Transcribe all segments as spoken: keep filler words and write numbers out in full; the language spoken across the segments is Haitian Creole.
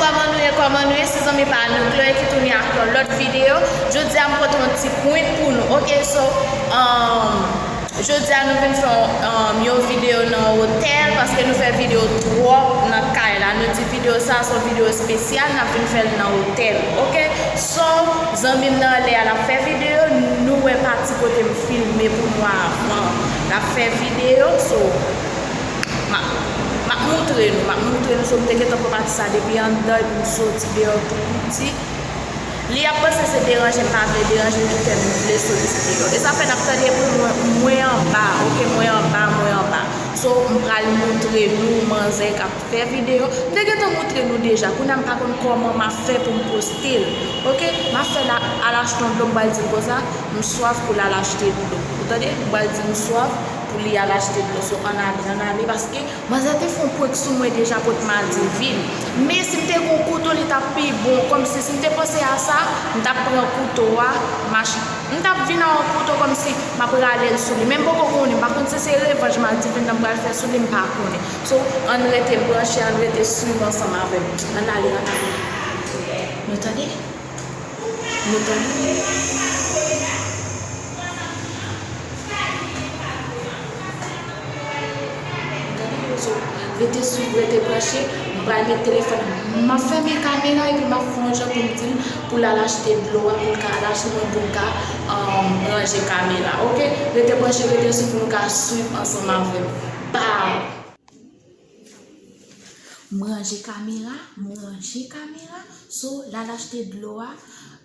Kòman nou ye, kòman nou ye, se zanmi pa nou Chloé ki tounen ak yon lòt videyo. Jodi a m pote yon ti prank pou nou. Ok, so, um, jodi a nou vin fè yon, um, yon videyo nan otèl, paske nou fè videyo twòp nan kay la. Nou di videyo sa se yon videyo espesyal, n ap vin fè l nan otèl. Ok, so, zanmi m nan anlè a, l ap fè videyo, nou wè pati kote m filme pou nou avan. L ap fè videyo, so, m ap, m ap moutre nou, m ap moutre nou, so, m te gentan pran pati sa depi anndan, epi m soti deyò tou piti. Li ap panse se deranje m pa vle deranje l ki fè m vle soti deyò. E sa fè n ap tande bri mwen, mwen anba, ok, mwen anba, mwen anba. So, m pral moutre nou manzè k ap fè videyo. M te gentan moutre nou deja. Kounye a m pa konn kòman m ap fè pou m poste l. Ok? M ap fè l al achte yon dlo, m pral di l konsa, m swaf pou l al achte dlo. Ou tande? M pral di l m swaf pou li al achte dlo. So, ann ale, ann ale, paske manzè te fè yon prank sou mwen deja pou t mal di vin. Men si m te gen yon kouto, li t ap pi bon. Kòmsi si m te panse a sa, m t ap pran kouto a, m ach-, m t ap vin ak yon kouto kòmsi m ap rale l sou li. Men m poko konnen, m pa konn si se revanj mal di vin nan m pral fè sou li, m pa konnen. So, ann rete branche, ann rete swiv ansanm avè m. Ann ale, ann ale. Nou tande? Nou tande? Nou tande? So, rete swiv, rete branche. M pral met telefòn. M ap fèmen kamera epi m ap fè yon jan pou m di l pou l al achte dlo a, pou l ka al achte mwen, pou m ka, um, ranje kamera. Ok? Rete branche, rete swiv pou nou ka swiv ansanm avè m. Pow! M ranje kamera, m ranje kamera. So, l al achte dlo a.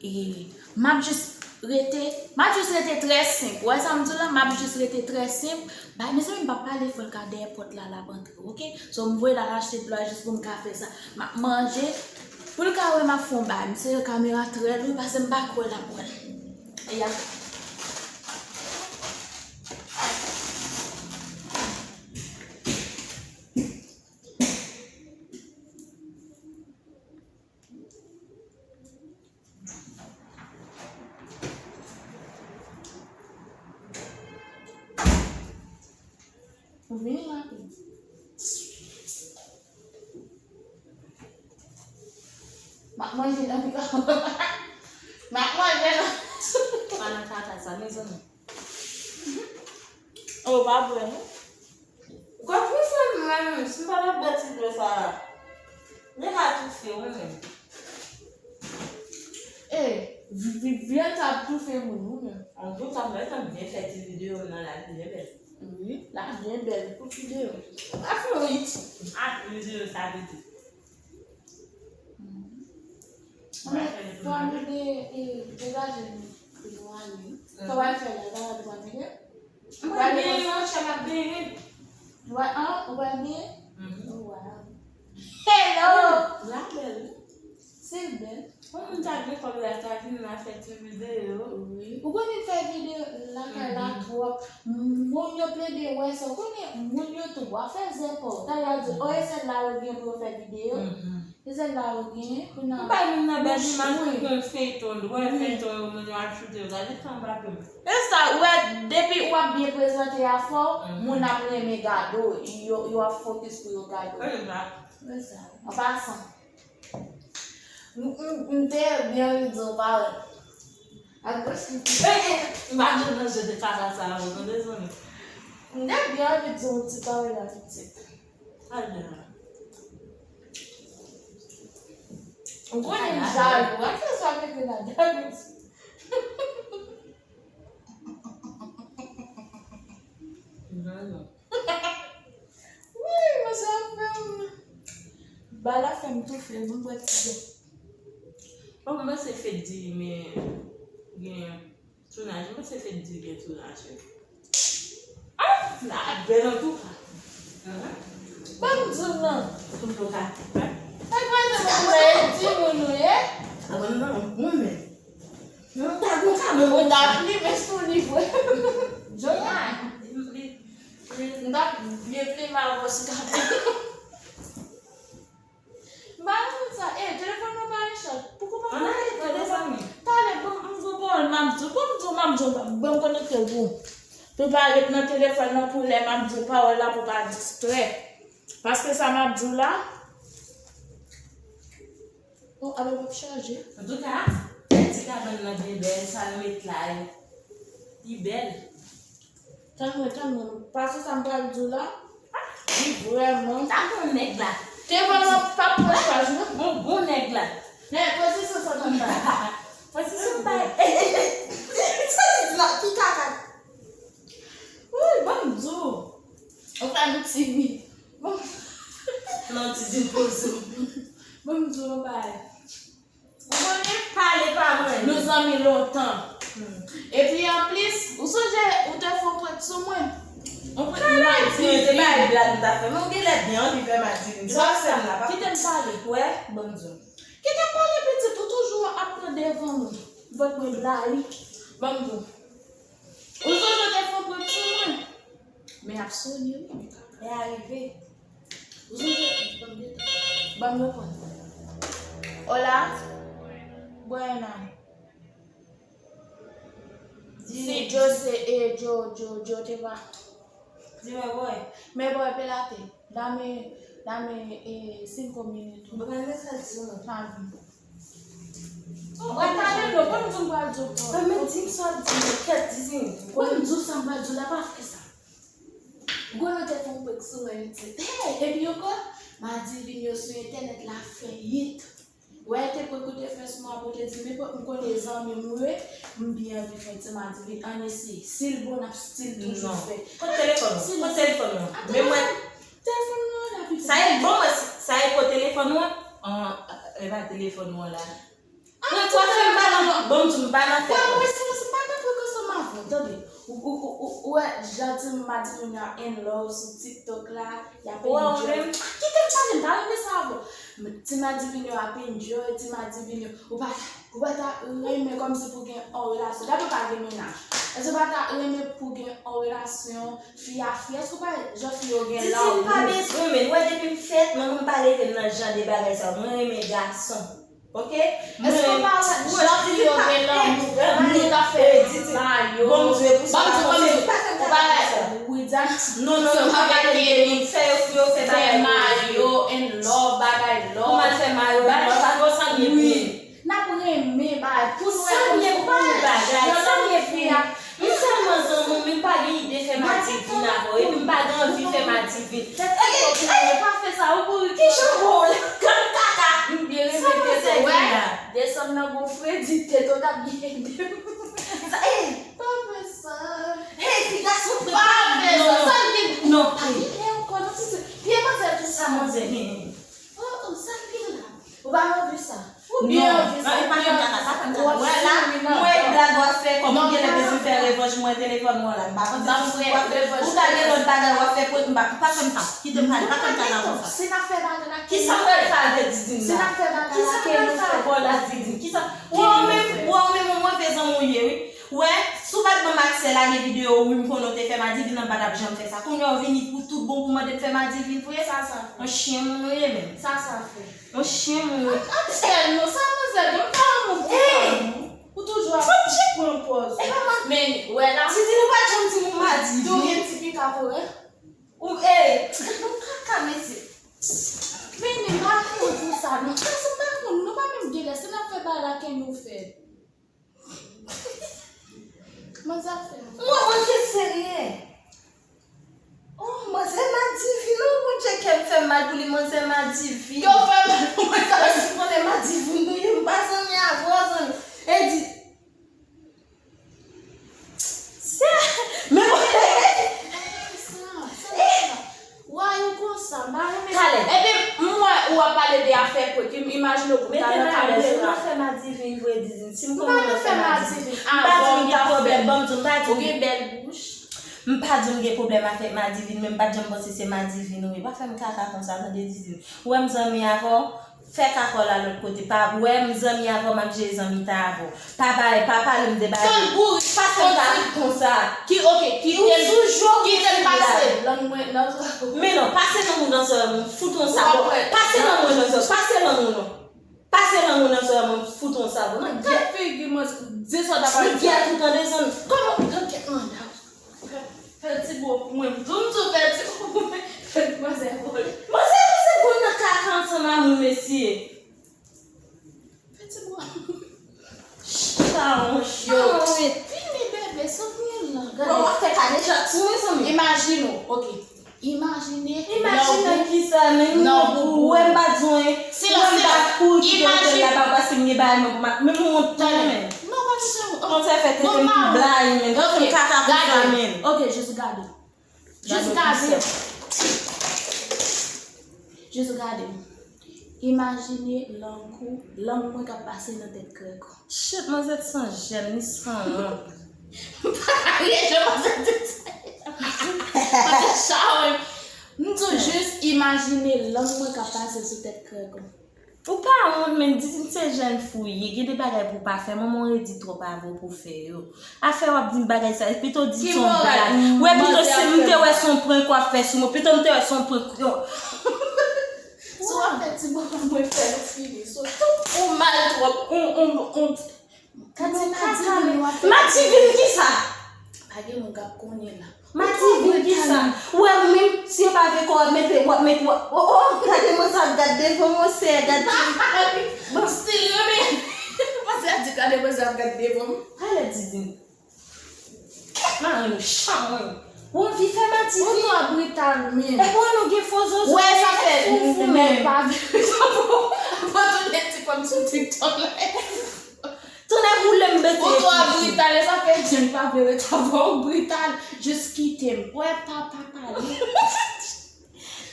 E m ap jis rete, m ap jis rete trè senp. Ou wè sa m di w la? M ap jis rete trè senp. Bay, mezanmi, m p ap pale fò, l ka dèyè pòt la, l ap antre, ok? So, m voye l al achte dlo a jis pou m ka fè sa. M ap manje. Pou l ka wè m ap fè yon bagay. M sere kamera trè lwen, paske m pa kwè l ap wè l. E y ap Ou vini rapid. M ap manje nan mikwo. M ap manje nan. Pa nan kaka sa, mezanmi. Oh, pa bwè, non. Gwo pwoblèm mwen menm, si m pa t ap bwè ti dlo sa a, li ka toufe wi menm. E, vi-, vi-, vyann sa ap toufe moun wi menm. Antouka, mwen tann byen fè ti videyo m nan la byen bèl. Wi, la byen bèl pou videyo. Pa fè yon iti. Ah, videyo sa vle di. Mwen, fò nou de, e, degaje nou, nou ale. Sa w al fè la, sa w al fè la? M pral benyen, monchè, m ap benyen. Ou pral, an, ou pral benyen? Oh, wow. Hello! La bèl, wi. Se bèl. Yon moun ta gen kòb la, ta vin la fè ti videyo. Wi. Ou konnen fè videyo lakay la twòp. Moun yo plede wè sa. Ou konnen moun yo tou, w ap fè zèpò. Talè y ap di, o, e sèl la yo gen pou yo fè videyo. E sèl la yo gen, kounye a. Ou bay moun nan bèl imaj pou gen feyton, lwen feyton yo, moun yo al choute yo, gade tan m pa pè. E sa, ou wè, depi w ap byen prezante a fò, moun ap renmen gade w, yo, yo ap fokis pou yo gade w. E sa. An pasan. M, m, m te byen anvi di w pawòl. Ak gosi. E, e, m pa janm nan je de kaka sa yo, tande zanmi. M te byen anvi di w ti pawòl la pitit. Al de la. Ou konnen m jalou. Wè, se sa mete la jalou. Jalou. Wi, mwen sa fè m. Ba la fè m toufe, bon, bwè ti dlo. Bon, mwen se fè di, men gen tounaj, mwen se fè di gen tounaj. Ah, la bèl antouka. Ban m di w non. Antouka. Sa k pase pou nou la, e timoun nou ye? Ah, non, non, men. Non, ta gon ka, men ou ta pli, men sou li vre. Jona. M t ap byen pli mal wè sou kamera. M pa renmen sa. E, telefòn mwen pa gen chaj. Poko pa pale telefòn. Talè, bon, m di w pawòl, m ap di w. Bon, m di w, m ap di w, ban m konekte l pou ou. Pou pa ret nan telefòn nan pou lè m ap di w pawòl la pou pa distrè. Paske sa m ap di w la, Bon, alò, w ap chaje. Antouka, ti kabann nan byen bèl, sa yo met la yo. Li bèl. Tann mwen, tann mwen. Pase sa m pral di w la. Li vrèman. Sa bon nèg la. Te vrèman pa pran chaj, non? Bon, bon nèg la. Men, pozisyon sa tann pa. Pozisyon pa. Sa se la, ki kaka? Wi, ban m di w. Ou fè m timid. Ban m Non, ti di pozo. Ban m di w yon bagay. Ou konnen pale pa mwen. Nou zanmi lontan. Hmm. Epi anplis, ou sonje ou te fè yon prank sou mwen? Yon prank mwen, se pa yon blag m ta fè. Men ou genlè byen anvi fè m a di m. Sa w fè m la, pa kite m pale. Wè, ban m di w. Kite m pale pitit, ou toujou ap pran devan mwen. Vant mwen blayi. Ban m di w. Ou sonje ou te fè yon prank sou mwen? Men ap sone wi. Lè a rive. Ou sonje, ban m reponn. Hola. Buena. Si yo se, eh, yo, yo, yo te va. Dime, boy. Me voy, espérate. Dame, dame, eh, cinco minutos. Mwen pa gen sa di non. Sa vin. Ou pa tande non, ban m di w m pral di w. Ban m di m sa w ap di m, kèt, di m. Ban m di w sa m pral di w la, pa fè sa. Gwo nan tèt fè yon prank sou mwen, li di, hey, epi ankò, madivin yo sou entènèt la fè yit. Wè, te prank ou te fè sou mwen, apre ou te di, men m konnen zanmi m ou ye, m byen anvi fè ti madivin, ann eseye. Si l bon, n ap still toujou fè. Kot telefòn ou? Kot telefòn ou? Men mwen. Telefòn mwen la, pitit. Sa e bon, mwen, sa e kot telefòn ou an? An, e pa telefòn ou an la. Pran kwa fè m pa nan, bon, m di m pa nan fè. Kwa, mwen, si, si m pa nan prank ansanm avè w, tande. Ou, ou, ou, ou, ou wè jan ti madivin yo ap in love sou TikTok la, y ap enjoy. Kite m pale, m ta renmen sa avè w. Ti madivin yo ap enjoy, ti madivin yo. Ou pa, ou pa ta renmen kòmsi pou gen yon relasyon. Gade ou pa gen mennaj. Èske ou pa ta renmen pou gen yon relasyon fi a fi? Èske ou pa jan fi yo gen lanmou? Titi, m pa bezwen, men, wè, depi m fèt, manman m pa leve m nan jan de bagay sa yo. Mwen renmen gason. Ok? Èske w pa wè jan fi yo gen lanmou? Nou ta fè mayo. Bon, Dye, pou sa, pa fè m bagay sa. Non, non, non, pa fè yo pou yo fè bagay mayo, in love, bagay love. Pou m al fè mayo, in love, pa fè sa m ye pou. Wi. N ap renmen bagay. Pou nou wè sa m ye pou bagay, sa m ye pou. M sèlman zanmi w, men m pa gen ide fè madivin avè w, epi m pa gen anvi fè madivin. Tèt kòkòt pou mwen, pa fè sa, ou kouri. Ki jan bon w la? Grann kaka. M byen renmen tete w, wè. Desann nan gon fredi, tete w t ap byen ede m. Sa, eh. Pa fè sa. Hey, ti gason fredi. Pa fè sa. Sa l gen? Non, pa gen. Pye ankò, non, si se pye manzè tou sa. Sa manzè gen? Oh, oh, sa l gen la? Ou pa anvi sa. Ou byen anvi sa, ou byen anvi sa. Wè la, m wè blag w ap fè, kòm ou genlè bezwen fè revanj mwen telefòn mwen la. M pa panse se w ap fè. Ou ka gen lòt bagay w ap fè pou m pa, pa fè m sa. Kite m pale, pa fè m sa konsa. Si n ap fè bagay la, kisa w pral fè avè Didine la? Si n ap fè bagay la, kisa w pral fè avè l la, Didine? Kisa? Wè, ou menm, wè, ou menm, yon move zanmi w ye, wi. Wè, si w pa t ban m aksè lage videyo, wi, m konnen w te fè madivin, m pa t ap janm fè sa. Kounye a w vini pou tout bon pou mande m fè madivin vre? Sa sa fè? Yon chyen moun ou ye menm. Sa sa fè? Yon chyen moun ou ye. Aksè non, sa manzè gen, m pa yon moun pou sa non. Ou toujou ap pran pòz ou. Men, wè la. Didine, ou pa t janm di m ou madivin. Tou gen ti pika vre. Ou, eh, nou kaka, mesye. Men, men, m pa renmen w pou sa non. Sa se pa moun, nou pa menm genlè, si n ap fè bagay la, ke nou fè. Manzè ap fè m. Mwen, mwen, je serye. Oh, manzè madivin, non, Bondye, kè m fè m mal pou li, manzè madivin. Kè w fè mal pou manzè. Èske w konnen madivin ou ye, m pa zanmi avè w, zanmi. E di, se, men mwen. Sa, sa, sa. Why ou konsa? M pa renmen sa. Talè. Epi, m wè ou ap pale de afè prank, m imajine w pou ta nan kamera. Mete m alèz, ou nan fè madivin vre, Didine. Si m konnen w nan fè madivin. M pa di m gen pwoblèm, ban m di w, m pa di w. Ou gen bèl bouch. M pa di w m gen pwoblèm avèk madivin, men m pa t janm panse se madivin ou ye. Pa fè m kaka konsa, tande, Didine. Ou wè m zanmi avè w? Fè kaka w la lòt kote. Pa, wè m zanmi avè w, m ap jere zanmitay avè w. Pa bay, pa pale m de bagay. Tann bourik, pa fè m pale konsa. Ki, oke, ki, ou toujou kite m pase. Lang mwen nan zò. Men non, pase lang ou nan zò, mwen fout yon sabò. Pase lang mwen nan zò, pase lang ou non. Pase lang ou nan zò, mwen fout yon sabò. Nan gad figi mwen, di sa w ta pale. Nan gad ou tande zanmi. Kòman ou pran kèk mandat? Fè, fè ti bo pou mwen. M di w, m di w fè ti bo pou mwen. Fè manzè vole. Manzè, manzè, gwo nan kaka ansanm a moun, mesye. Yo, fini bebe, sot gen la. Gade. Bon, w ap fè kadejak sou mwen, zanmi. Imajine w, ok. Imajine. Imajine kisa, men m nan pou wè m pa di anyen. Silans, silans. Imajine. Paske m gen bagay mwen pou m ap, men m wont tou, men. Non, pa di sa. Kòman sa fè tete m tou blayi, men. Fè m kaka konsa, men. Ok, jis gade. Jis gade. Jis gade. Imajine lang ou, lang mwen k ap pase nan tèt krèk ou. Shit, manzè san jèn, li san wont. M pa ka riye, jan manzè di sa. Manzè sa, wi. M di w jis imajine lang mwen k ap pase sou tèt krèk ou. Ou pa wont, men Didine se jèn fi w ye, gen de bagay pou w pa fè, manman w redi twòp avè w pou w fè yo. Afè w ap di m bagay sa, pito w di se yon blag. Wè, pito se m te wè se yon prank w ap fè sou mwen, pito m te wè se yon prank. Si w ap fè ti bòbòy mwen fè l fini, so ou mal twòp, ou, ou, ou, Gade Madivin w ap fè. Madivin kisa? Pa gen moun k ap konnen la. Madivin kisa? Ou wè ou menm, si yo pa vle kò w ap mete, w ap mete, w ap, oh, oh, gade manzè ap gad devan w, sè, gade. Bon. Still renmen. Manzè ap di gade manzè ap gad devan m. Pale Didine. Kèt mari mechan, wi. Ou anvi fè Madivin. Ou twò brital, men. Epi w nou gen fo zozo. Wè, sa fè. Fou, fou, men pa vle. Abandone ti fanm sou TikTok la. Tounen boule m bete. Ou twò brital, e sa fè Jane pa vle ret avè w, ou brital. Jis kite m. Wè, pa, pa pale.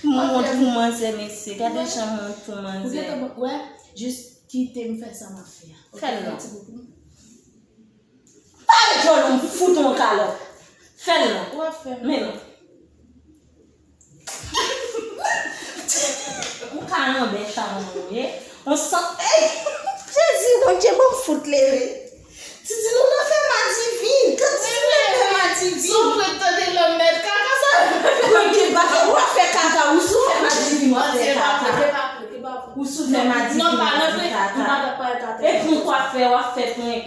M wont pou manzè, mesye. Gade jan m wont pou manzè. Ou gentan wè, jis kite m fè sa m ap fè a. Fè l non. Fè ti bout pou m. Pa ret jòl, m fout ou yon kalòt. Fè l non. Ou ap fè l. Men non. Ou ka nan bèch a moun ye. On san, ey! Jezi, Bondye, bon fout leve. Titi nou nan fè Madivin. Kan Titi nou nan fè Madivin. Si w pran tande lanmèd kaka sa. Bondye, pa fè, w ap fè kaka, ou sou fè Madivin, w ap fè kaka. Ou sou fè Madivin, w ap fè kaka. E prank w ap fè, w ap fè prank.